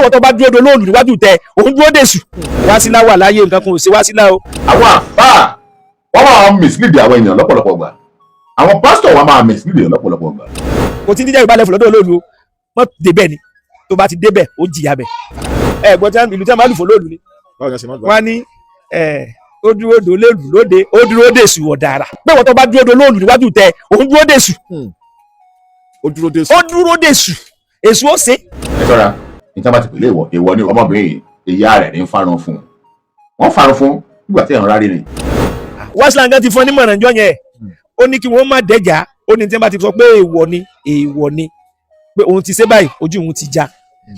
Wọ́n tó bá dúró de olóòlù níwájú tẹ, òun dúró dèṣù. Wásílà wà láyé, nǹkan kan ò ṣe Wásílà o. Àwọn àfáà, wọ́n máa mislead àwọn èèyàn lọ́pọ̀lọpọ̀ gbà. Àwọn pásítọ̀ wa máa mislead èèyàn lọ́pọ̀lọpọ̀ gbà. Kò tí ń díjà Yorùbá level lọ́dọ̀ olóòlù o. Mọ́ débẹ̀ ni, tó bá ti débẹ̀, ó jìyà bẹ̀. Ẹ gbọ́ tí ìlú tí wọ́n máa lù fún olóòlù ni. Báwo ni wọ́n ṣe máa ń gbà? Wọ́n á ní ó dúró de olóòlù lóde, ó dúró dèṣù ọ̀dàrà. Pé wọ́n tó bá dúró de olóòlù níwájú tẹ, òun dúró dèṣù. Ó dúró dé. Ó dúró dèṣù, èṣù ó ṣe. Ẹ ṣọ́ra, níta bá ti pèlè ìwọ, ìwọ ni. Ọmọbìnrin yìí, ìyá rẹ̀ ní ń farun fún un, wọ́n farun fún nígbà tí ẹ̀ ń rárí ni. Wásílà gan ti fún ọ nímọ̀ràn jọ yẹn. Ó ní kí wọ́n má dẹ́jà. Ó ní tí wọ́n bá ti sọ pé èèwọ̀ ni, èèwọ̀ ni, pé òun ti ṣe báyìí, ojú òun ti já,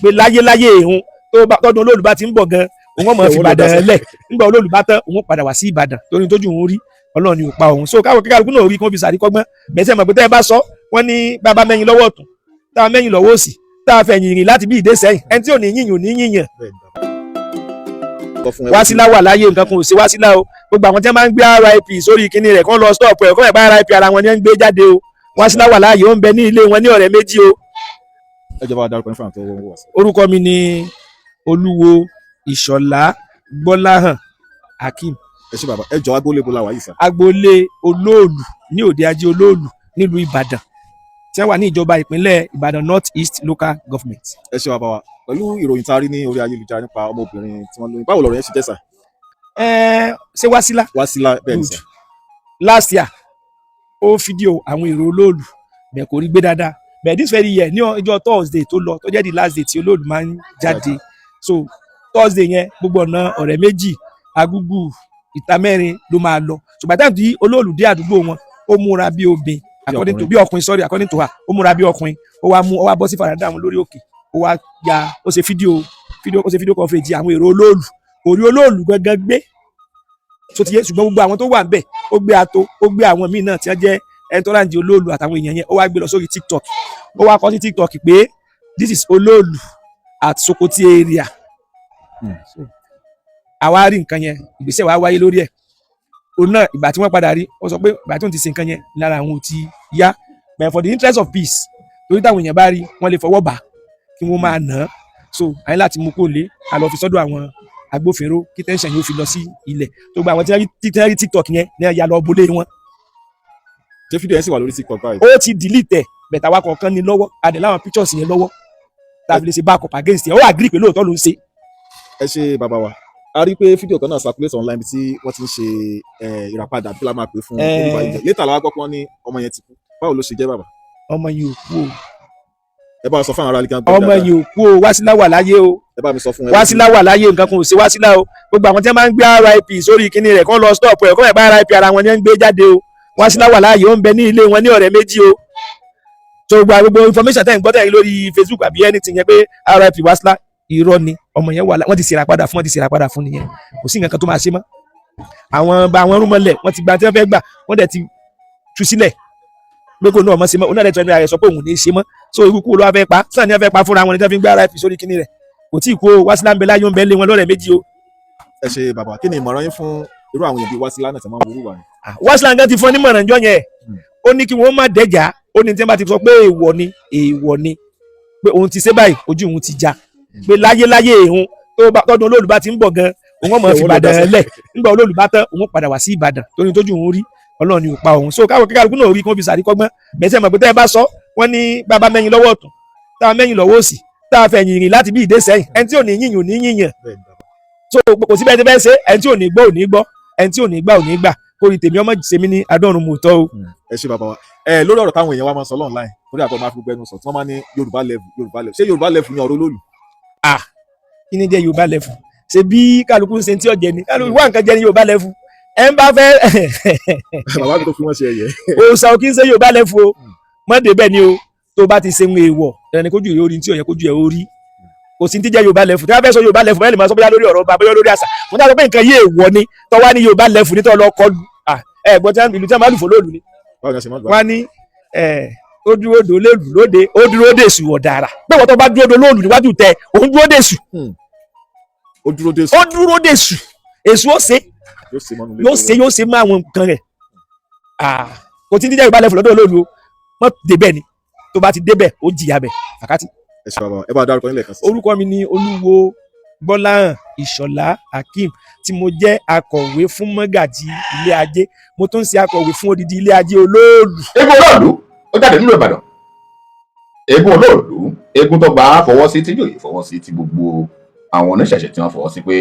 pé láyéláyé òun tó bá tọdún olóòlù bá ti ń bọ̀ gan, òun ọmọ fi Òun ló dá Ìbàdàn sí. lẹ̀. Nígbà olóòlù bá tán, òun padà wá sí Ìbàdàn, torí tójú òun rí, Ọlọ́run ni ò pa òun. So káwọn kíkàlùkù náà rí kí wọ́n fi sàríkọ́gbọ́n bẹ́sẹ̀ mọ̀ pé tẹ́ ẹ bá sọ, wọ́n ní bàbá mẹ́yìn lọ́wọ́ ọ̀tún, tá a mẹ́yìn lọ́wọ́ òsì, tá a fẹ̀yìn rìn láti bí ìdé sẹ́yìn, ẹni tí ò ní yìnyín ò ní yìnyín. Sọ fún ẹ. Wásílà wà láyé, nǹkan kan ò ṣe Wásílà o. Gbogbo àwọn tí wọ́n máa ń gbé RIP sórí kinní rẹ̀, kán lọ stop ẹ̀, kọ́ ẹ̀ bá RIP ara wọn ni wọ́n ń gbé jáde o. Wásílà wà láàyè, ó ń bẹ ní ilé wọn ní ọ̀rẹ́ méjì o. Ẹ jọba dárúkọ ní fún àwọn tó wọ́n wọ̀ sí. Orúkọ mi ni Olúwo Ìṣọ̀lá Gbọ́láhàn Akeem. Ẹ ṣé, bàbá. Ẹ jọ, agboolé bo la wà yìí sà? Agboolé olóòlù ní òde ajé olóòlù nílùú Ìbàdàn, tí wọ́n wà ní ìjọba ìpínlẹ̀ Ìbàdàn North East Local Government. Ẹ ṣé, bàbá wa. Pẹ̀lú ìròyìn tá a rí ní orí ayélujára nípa ọmọbìnrin tí wọ́n lóyún, báwo lọ̀rọ̀ yẹn ṣe jẹ́, sà? Ẹ ṣé Wásílà? Wásílà, bẹ́ẹ̀ ni sà. Last year, ó fídíò àwọn èrò olóòlù bẹ́ẹ̀, kò rí gbé dáadáa bẹ́ẹ̀. This very year, ní ọjọ́ Thursday tó lọ, tó jẹ́ the last day tí olóòlù máa ń jáde, so Thursday yẹn, gbogbo ọ̀nà ọ̀rẹ́ méjì, Agúgù, ìta mẹ́rin ló máa lọ. Ṣùgbọ́n táwọn tí olóòlù dé àdúgbò wọn, ó múra bí obìn, according to ọkùnrin. Bí ọkùnrin, sorry, according to her, ó múra bí ọkùnrin. Ó wá mú, ó wá bọ́ sí farada wọn lórí òkè, ó wá ya, ó ṣe fídíò, ó ṣe fídíò coverage àwọn èrò olóòlù. Kò rí olóòlù gangan gbé tó ti yé, ṣùgbọ́n gbogbo àwọn tó wà ńbẹ̀, ó gbé ato, ó gbé àwọn míì náà tí wọ́n jẹ́ ẹni olóòlù àtàwọn èèyàn yẹn, ó wá gbé lọ sórí TikTok. Ó wá kọ sí TikTok pé, "This is olóòlù at Sokoti area." So, àwa rí nǹkan yẹn, ìgbésẹ̀ wa wáyé lórí ẹ̀. Òun náà, ìgbà tí wọ́n padà rí, ó sọ pé ìgbà tí òun ti ṣe nǹkan yẹn, lára àwọn ò ti yá, but for the interest of peace, torí táwọn èèyàn bá rí, wọ́n lè fọwọ́ bà kí wọ́n máa nà án. So àyìn láti mú kó lé a lọ fi sọ́dọ̀ àwọn agbófinró kí tension yóò fi lọ sí ilẹ̀. Tó gba àwọn tí wọ́n rí TikTok yẹn ní ẹ̀yà lọ bolé wọn. Ṣé fídíò yẹn sì wà lórí TikTok báyìí? Ó ti delete ẹ̀, bẹ̀tà wa kọ̀ọ̀kan ní lọ́wọ́, adẹ̀ láwọn pictures yẹn lọ́wọ́ tá a fi lè ṣe back up against ẹ̀. Ó agree pé lóòótọ́ ló ń ṣe. Ẹ ṣé, bàbá wa. A rí i pé fídíò kan náà circulate online bí tí wọ́n ti ń ṣe ìràpadà bí la máa pè fún olùbàdàn. Later la wá gbọ́ pé wọ́n ní ọmọ yẹn ti kú. Báwo ló ṣe jẹ́, bàbá? Ọmọ yìí ò kú o. Ẹ bá wa sọ fún àwọn aráàlú kan gbọ́ Ọmọ dáadáa. yìí ò kú o. Wásílà wà láyé o. Ẹ bá mi sọ fún ẹ. Wásílà wà láyé, nǹkan kan ò ṣe Wásílà o. Gbogbo àwọn tí wọ́n máa ń gbé RIP sórí kinní rẹ̀, kán lọ stop ẹ̀, kọ́ ẹ̀ bá RIP ara wọn ni wọ́n ń gbé jáde o. Wásílà wà láàyè, ó ń bẹ ní ilé wọn ní ọ̀rẹ́ méjì o. So gbogbo information tẹ́ ń gbọ́, tẹ́ ń rí lórí Facebook àbí anything yẹn pé RIP Wásílà, irọ́ ni. Ọmọ yẹn wà, wọ́n ti ṣèrà padà fún, wọ́n ti ṣèrà padà fún nìyẹn. Kò sí nǹkan kan tó máa ṣe mọ́. Àwọn bá àwọn rúmọlẹ̀, wọ́n ti gba tí wọ́n fẹ́ gbà, wọ́n dẹ̀ ti tú sílẹ̀ pé kò ní ọmọ ṣe mọ́. Òun náà dẹ̀ tọ́ ẹni rẹ̀ sọ pé òun ò ní ṣe mọ́. So irú kú ló wá fẹ́ pa sáà ní wọ́n fẹ́ pa fúnra wọn ní tí wọ́n fi ń gbé RIP sórí kinní rẹ̀. Kò tí ì kú o. Wásílà ń bẹ láyé, ó ń bẹ lé wọn lọ́rẹ̀ méjì o. Ẹ ṣé, bàbá. Kí ni ìmọ̀ràn yín fún irú àwọn èèyàn bíi Wásílà náà tí wọ́n máa ń worú wà yẹn? Wásílà gan ti fún ọ nímọ̀ràn jọ yẹn. Ó ní kí wọ́n má dẹ́jà. Ó ní tí wọ́n bá ti sọ pé èèwọ̀ ni, èèwọ̀ ni, pé òun ti ṣe báyìí, ojú òun ti já, pé láyéláyé òun tó bá tọdún olóòlù bá ti ń bọ̀ gan, òun ọmọ fi Òun ló dá Ìbàdàn sí. lẹ̀. Nígbà olóòlù bá tán, òun padà wá sí Ìbàdàn, torí tójú òun rí, Ọlọ́run ni ò pa òun. So káwọn kíkàlùkù náà rí kí wọ́n fi sàríkọ́gbọ́n bẹ́sẹ̀ mọ̀ pé tẹ́ ẹ bá sọ, wọ́n ní bàbá mẹ́yìn lọ́wọ́ ọ̀tún, tá a mẹ́yìn lọ́wọ́ òsì, tá a fẹ̀yìn rìn láti bí ìdé sẹ́yìn, ẹni tí ò ní yìnyín ò ní yìnyín. Bẹ́ẹ̀ ni, bàbá. So kò sí bẹ́ẹ̀ tí bẹ́ẹ̀ ṣe, ẹni tí ò ní gbọ́ ò ní gbọ́, ẹni tí ò ní gbà ò ní gbà. Kórìí tèmi ọmọ ṣe mí ní adọ́run mòótọ́ o. Ẹ ṣé, bàbá wa. Ẹ lórí ọ̀rọ̀ táwọn èèyàn wa máa ń sọ online, torí àtọ́ máa fi gbogbo ẹnu sọ, tí wọ́n máa ní Yorùbá level, Yorùbá level, ṣé Yorùbá level ní ọ̀rọ̀ olóòlù? Ah, kí ni jẹ́ Yorùbá level? Ṣe bí kálukú ń ṣe tí ọ̀jẹ̀ ni, kálukú wá nǹkan jẹ́ ní Yorùbá level. Ẹ ń bá fẹ́. Bàbá mi tó fi wọ́n ṣe ẹ̀yẹ. Òòṣà ò kí ń ṣe Yorùbá level o. Mọ́ débẹ̀ ni o. Tó bá ti ṣe ń èèwọ̀ ẹni, kójú rẹ̀ orí tí ò yẹ kójú ẹ̀ orí. Kò sí ní ti jẹ́ Yorùbá level. Tí wọ́n fẹ́ sọ Yorùbá level, bẹ́ẹ̀ lè máa sọ bóyá lórí ọ̀rọ̀ ọba, bóyá lórí àṣà. Mo ní àsọ pé nǹkan yé èèwọ̀ ni, tọ́wá ní Yorùbá level ní tọ́ lọ kọlu. Ẹ gbọ́ tí ìlú tí wọ́n máa lù fún lóòlù ni. Báwo ni wọ́n ṣe máa ń gbà? Wọ́n á ní ó dúró dò léèlú lóde, ó dúró dèṣù ọ̀dàrà. Pé wọ́n tó bá dúró dò lóòlù níwájú tẹ, òun dúró dèṣù. Ó dúró dé. Ó dúró dèṣù, èṣù ó ṣe. Yóò ṣe mọ́nu lé. Yóò ṣe, yóò ṣe mọ́ àwọn nǹkan rẹ̀. Ah, kò tí ń díjà Yorùbá level lọ́dọ̀ olóòlù o. Mọ́ débẹ̀ ni, tó bá ti débẹ̀, ó jìyà bẹ̀ fàkátì. Ẹ ṣe bàbá wa, ẹ bá dárúkọ yín lẹ́ẹ̀kan sí. Orúkọ mi ni Olúwo Gbọ́láhàn Ìṣọ̀lá Akeem, tí mo jẹ́ akọ̀wé fún mọ́gàjì ilé ajé. Mo tún ń ṣe akọ̀wé fún odidi ilé ajé olóòlù. Eégún olóòlù ó jáde nílùú Ìbàdàn. Eégún olóòlù, eégún tó bá fọwọ́ sí, tí jòyè fọwọ́ sí, tí gbogbo àwọn oníṣẹ̀ṣẹ̀ tí wọ́n fọwọ́ sí pé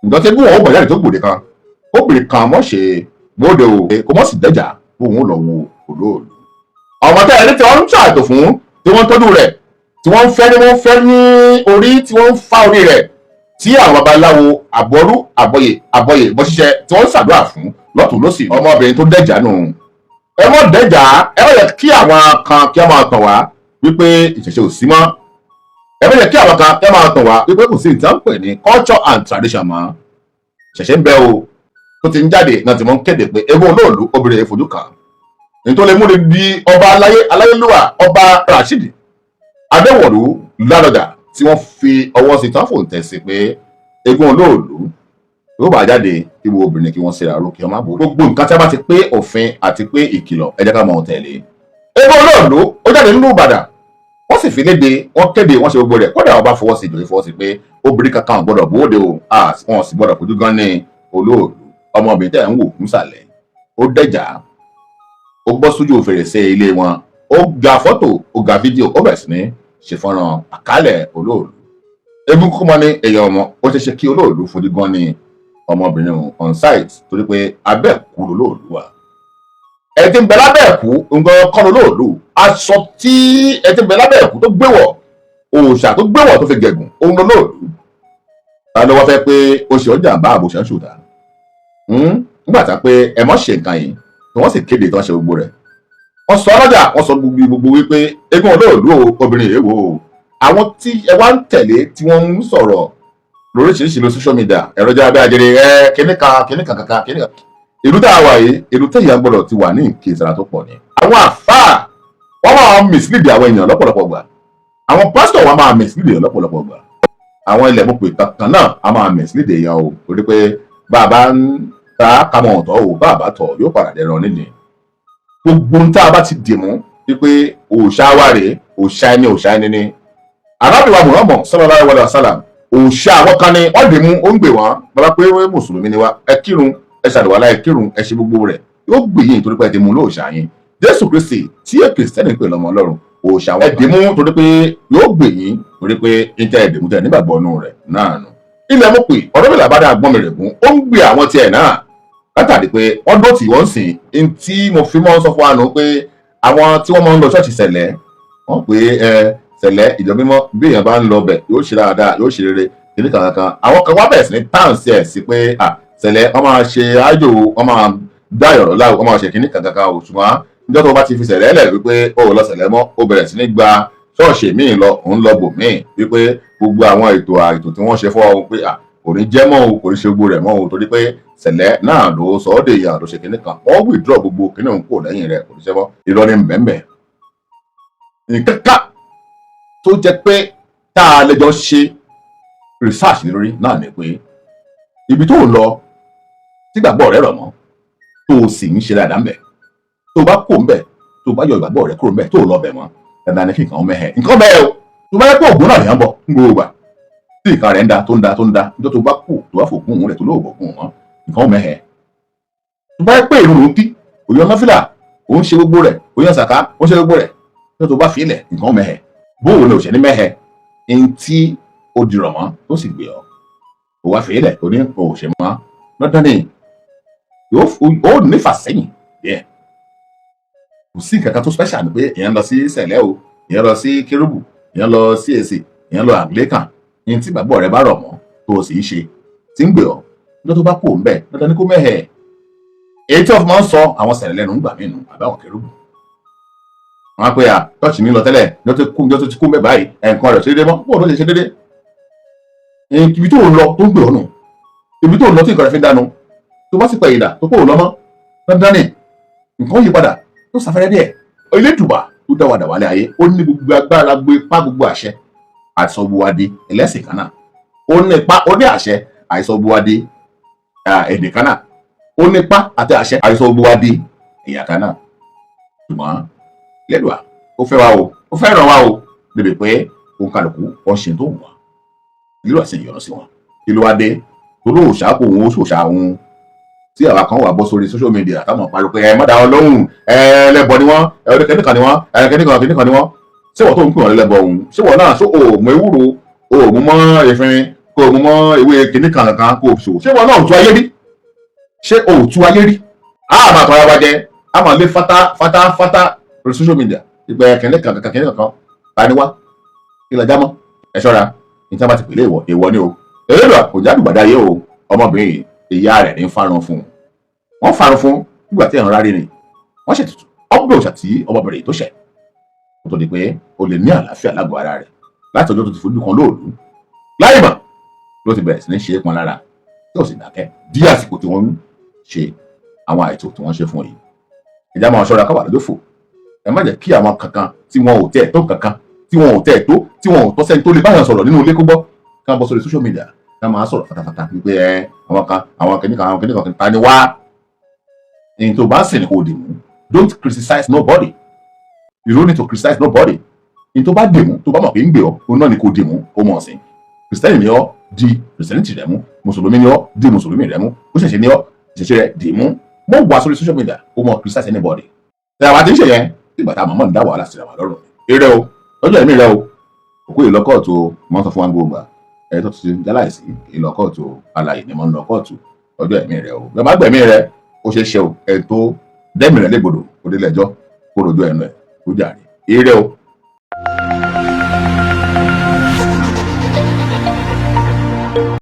ǹjọ́ tí eégún wọn ó bọ̀ jáde tó gbòde kan, obìnrin kan mọ̀ ṣe bóde o, kò mọ̀ sí dẹ́jà bóun ó lọ wo olóòlù. Ọmọ tẹ́ ẹni tí wọ́n ń ṣàtò fún, tí wọ́n ń tọ́jú rẹ̀, tí wọ́n ń fẹ́ ní wọ́n fẹ́ ní orí, tí wọ́n ń fa orí rẹ̀, tí àwọn babaláwo àbọrú àbọyè àbọyè bọ́ ṣiṣẹ́, tí wọ́n ń ṣàdúrà fún lọ́tùn lósì, ọmọbìnrin tó dẹ́jà nù. Ẹ mọ̀ dẹ́jà, ẹ mọ̀ yẹ kí àwọn kan kí wọ́n máa tàn wá wípé ìṣẹ̀ṣe ò sí mọ́. Ẹ mọ̀ yẹ kí àwọn kan kí wọ́n máa tàn wá wípé kò sí ìtàn pè ní culture and tradition mọ́. Ìṣẹ̀ṣe ń bẹ o, tó ti ń jáde náà tí wọ́n ń kéde pé eégún olóòlù, obìnrin yẹn fojú kàn nítorí lè múni di ọba aláyé aláyélúwà, ọba Rasheed Adéwọ̀lú Ládọjà, tí wọ́n fi ọwọ́ sí tán fòǹtẹ̀ sí pé eégún olóòlù yóò bá jáde kí wo obìnrin kí wọ́n ṣe àrò kí wọ́n má bò. Gbogbo nǹkan tí a bá ti pé òfin àti pé ìkìlọ̀, ẹ jẹ́ ká mọ̀ ọ́n tẹ̀lé. Eégún olóòlù ó jáde nínú Ìbàdàn, wọ́n sì fi léde, wọ́n kéde, wọ́n ṣe gbogbo rẹ̀. Kódà ọba fọwọ́ sí, ìjòyè fọwọ́ sí pé obìnrin kankan ò gbọ́dọ̀ bóde o, wọn sì gbọ́dọ̀ fojú gan ní olóòlù. Ọmọbìnrin tẹ̀ ń wò nísàlẹ̀, ó dẹ̀jà, ó bọ́ sójú fèrèsé ilé wọn, ó ga fọ́tò, ó ga fídíò, ó bẹ̀rẹ̀ sí ní ṣe fọ́nrán àkálẹ̀ olóòlù. Eégún kúkú mọ́ ní èèyàn ọmọ, ó ṣeé ṣe kí olóòlù fojú gan ní ọmọbìnrin on site, torí pé abẹ́ẹ̀kú lolóòlù wà. Ẹ ti ń bẹ lábẹ́ ẹ̀kú nǹkan kọ́ lolóòlù. Aṣọ tí ẹ ti ń bẹ lábẹ́ ẹ̀kú tó gbéwọ̀, òòṣà tó gbéwọ̀ tó fi gẹ̀gùn, òun lolóòlù. Ta ló wá fẹ́ pé ó ṣe ọjà bá àbò ṣe ń ṣòdà nígbà tá pé ẹ mọ̀ ṣe nǹkan yìí, tí wọ́n sì kéde tí wọ́n ṣe gbogbo rẹ̀? Wọ́n sọ ọlọ́jà, wọ́n sọ gbogbo gbogbo wípé eégún olóòlù o, obìnrin èèwò o. Àwọn tí ẹ wá ń tẹ̀lé, tí wọ́n ń sọ̀rọ̀ lóríṣiríṣi lórí social media, ẹ̀rọ jẹ́ abẹ́ ajere ẹ kíníkan kíníkan kankan kíníkan. Ìlú tá a wà yìí, ìlú téèyàn gbọ́dọ̀ ti wà ní ìkíyèsára tó pọ̀ ni. Àwọn àfáà wọ́n máa mislead àwọn èèyàn lọ́pọ̀lọpọ̀ gbà, àwọn pásítọ̀ wọ́n máa mislead èèyàn lọ́pọ̀lọpọ̀ gbà, àwọn ilẹ̀ mọ̀pẹ̀ kankan náà a máa mislead èèyàn o, torí pé bàbá ń ta kámọ̀ ọ̀tọ̀ o, bàbá tọ̀ yóò padà dẹran nídìí. Gbogbo ń tá a bá ti dì mú wípé òòṣà wa rèé, òòṣà ẹni, òòṣà ẹni ni arábìnrin Muhammad sallallahu alaihi wasallam, òòṣà àwọn kan ni wọ́n dì mú, ó ń gbè wọ́n. Bàbá pé mùsùlùmí ni wa, ẹ kírun, ẹ ṣàlùwàlá, ẹ kírun, ẹ ṣe gbogbo rẹ̀, yóò gbè yín torí pé ẹ ti mú lóòṣà yín. Jésù Kristi tí ẹ kìrìsìtẹ́nì pè lọ́mọ Ọlọ́run, òòṣà wọn ẹ dì mú torí pé yóò gbè yín, torí pé níta ẹ dì mú tẹ nígbàgbọ́ nù rẹ̀ náà nù. Ilẹ̀ mọ̀ pé ọ̀rọ̀ mi làbá dá gbọ́n mi rẹ̀ gún, ó ń gbé àwọn tiẹ̀ náà látàrí pé wọ́n dó tí wọ́n sìn ń tí mo fi mọ́ sọ fún wa nù pé àwọn tí wọ́n máa ń lọ ṣọ́ọ̀ṣì sẹ̀lẹ̀, wọ́n pé ẹ sẹ̀lẹ̀ ìjọ mímọ́, bí èèyàn bá ń lọ bẹ̀ yóò ṣe dáadáa, yóò ṣe rere kìíní kankan. Àwọn kan wá bẹ̀rẹ̀ sí ní táǹsì ẹ̀ sí pé à sẹ̀lẹ̀ wọ́n máa ṣe ájò, wọ́n máa dá ìrọ̀rọ̀ láwù, wọ́n máa ṣe kìíní kankan o. Ṣùgbọ́n níjọ́ tó bá ti fi sẹ̀lẹ̀ lẹ̀ wípé ó lọ sẹ̀lẹ̀ mọ́, ó bẹ̀rẹ̀ sí ní gba ṣọ́ọ̀ṣì míì lọ, òun lọ bò míì, wípé gbogbo àwọn ètò àìtò tí wọ́n ṣe fún ọ pé à kò ní jẹ́ mọ́ o, kò ní ṣe gbogbo rẹ̀ mọ́ o, torí pé sẹ̀lẹ̀ náà ló sọ ọ́ dèèyàn ló ṣe kinní kan, wọ́n withdraw gbogbo kinní òun kò lẹ́yìn rẹ̀, kò ní ṣe mọ́. Irọ́ ní mbẹ́mbẹ́. Nǹkan ká tó jẹ́ pé tá a lè jọ ṣe research lórí náà ni pé ibi tó ń lọ tí ìgbàgbọ́ rẹ̀ rọ̀ mọ́, tó o sì ń ṣe dáadáa ńbẹ̀, tó o bá kó ńbẹ̀, tó o bá yọ ìgbàgbọ́ rẹ̀ kúrò ńbẹ̀, tó o lọ bẹ̀ mọ́, dandan ni kí nǹkan mẹ́hẹ̀, nǹkan mẹ́hẹ̀ o. Tó bá yẹ pé ògùn náà lèèyàn bọ̀ ń gbogbo gbà tí nǹkan rẹ̀ ń da, tó ń da, tó ń da, níjọ́ tó bá kù, tó bá fògùn rẹ̀, tó lóògùn mọ́, nǹkan mẹ́hẹ̀. Tó bá yẹ pé ìrun ló ń kí, òyìn náfìlà, òun ṣe gbogbo rẹ̀, òyìn sàká, òun ṣe gbogbo rẹ̀, níjọ́ tó bá fi ilẹ̀, nǹkan mẹ́hẹ̀. Bóun ni òṣèlú ní mẹ́hẹ̀ ń tí ó dirọ̀ mọ́ tó sì gbé ọ, ò wá fi ilẹ̀, ò ní òṣè mọ́, lọ́dún ni ó nífà sẹ́yìn díẹ̀. Kò sí nǹkan kan tó special ni pé èèyàn lọ sí sẹ̀lẹ̀ o, èèyàn lọ sí kérúbù, èèyàn lọ sí èsì, èèyàn lọ Anglican. Ní tí ìgbàgbọ́ rẹ bá rọ̀ mọ́, tó o sì ń ṣe tí ń gbé ọ, lọ́dún tó bá kú òun bẹ́ẹ̀, dandan ni kó mẹ́hẹ̀. Èyí tí wọ́n fi máa ń sọ àwọn sẹ̀lẹ̀ lẹ́nu ń gbà mí nù àbáwọn kérúbù, wọn á pé à church ní lọ tẹ́lẹ̀, ní tó ti kú mẹ́ báyìí, ẹ̀ǹkan rẹ̀ ṣe déédéé mọ́. Bóun ló ṣe ṣe déédéé? Ibi tó ń lọ tó ń gbé ọ nù, ibi tó ń lọ tí nǹkan rẹ̀ fi ń dánu, tó bá sì pẹ̀ ìdà tó kó o lọ mọ́, dandan ni nǹkan yí padà tó sáfẹ́rẹ́ díẹ̀. Elédùbà tó dá wa dà wálé ayé, ó ní gbogbo agbára, gbogbo ipá, gbogbo àṣẹ àìsàn gbogbo wa di ẹlẹ́sìn kan náà. Ó ní ipá, ó ní àṣẹ àìsàn gbogbo wa di èdè kan náà. Ó ní ipá àti àṣẹ àìsàn gbogbo wa di ẹ̀yà kan náà. Ṣùgbọ́n Elédùà ó fẹ́ wa o, ó fẹ́ràn wa o, débi pé Òun kálukú ọ̀sìn tó wù wọ́n, ìlú àti ìyọ̀nù sí wọn. Kí ló wá dé tó lóòṣà kò òun ó ṣòṣà òun, tí àwa kan wà bọ́ sórí social media táwọn pariwo pé ẹ má dá wọn lóhùn, ẹ lẹ́bọ ni wọ́n, ẹ ọdẹ kẹ́nìkan ni wọ́n, ẹ kẹ́nìkan kẹ́nìkan ni wọ́n? Ṣé wọ́n tó ń pè wọ́n lẹ́bọ òun, ṣé wọ́n náà ṣó òòmù ewúro, òòmù mọ́ efinrin, kó o mú mọ́ ewé kìnnìkan kan kó o ṣòwò? Ṣé wọ́n náà ò tú ayé rí? Ṣé o ò tú ayé rí? A máa tọ́ra wa jẹ, a máa lé fata fata fata lórí social media ìgbà kìnnìkan kankan kìnnìkan kan. Ta ni wá? Kí la já mọ́? Ẹ ṣọ́ra. Ní tí wọ́n bá ti pèlè ìwọ, ìwọ ni o. Èrò kò jádùgbàdá yé o. Ọmọbìnrin yìí, ìyá rẹ̀ ní fárun fún un. Wọ́n fárun fún nígbà tí ẹ̀rọ rárí ni wọ́n ṣètùtù ọgbẹ́ òòṣà tí ọmọbìnrin tó ṣẹ̀, kó tó di pé ó lè ní àlàáfíà lágọ̀ọ́ ara rẹ̀. Láti ọjọ́ tó ti fojú kan lóòlù láì mọ̀ ló ti bẹ̀rẹ̀ sí ní ṣe é pọn lára, tí ò sì dákẹ́ di àsìkò tí wọ́n ń ṣe àwọn àìtó tí wọ́n ṣe fún yìí. Ìjà máa ṣọ́ra káwà lójó fò. Ẹ má jẹ́ kí àwọn kankan tí wọn ò tẹ̀ tó kankan, tí wọn ò tẹ̀ tó, tí wọn ò tọ́ sẹ́ni tó lè báyọ̀ sọ̀rọ̀ nínú ilé kó gbọ́, ká bọ́ sórí social media, ká máa sọ̀rọ̀ fatafata wípé ẹ àwọn kan, àwọn kìnnìkan, àwọn kìnnìkan. Ta ni wá? Ní tó bá ń sìn ní kò dì mú. Don't criticize nobody. You don't need to criticize nobody. Ní tó bá dì mú, tó bá mọ̀ pé ń gbé ọ, òun náà ni kò dì mú. Ó mọ̀ sí Kìrìsìtẹ́nì ni ọ́, di Kìrìsìtẹ́nì tì rẹ̀ mú. Mùsùlùmí ni ọ́, di Mùsùlùmí rẹ̀ mú. Ó ṣẹ̀ṣẹ̀ ni ọ́, ìṣẹ̀ṣẹ̀ rẹ̀ dì mú. Mọ̀ wá sórí social media ó mọ̀ criticize anybody. Ẹ̀ àwa ti ń ṣe yẹn nígbà tá a mọ̀ mọ̀ ń dá wàhálà síra wà lọ́rùn. Eré o, lọ́jọ́ ẹ̀mí rẹ o. Òkú yìí lọ kóòtù o. Mọ́ sọ fún wa gbogbo ẹ̀ tó ti jáláìsí kì í lọ kóòtù o. Alàyè ni mo ń lọ kóòtù. Ọjọ́ ẹ̀mí rẹ o. Bẹ́ẹ̀ má gbẹ̀mí rẹ, ó ṣeé ṣe o. Ẹ̀ tó dẹ́mì rẹ légbodò, ó délé ẹjọ́, kó rojú ẹnu ẹ̀, kó jàre. Eré o.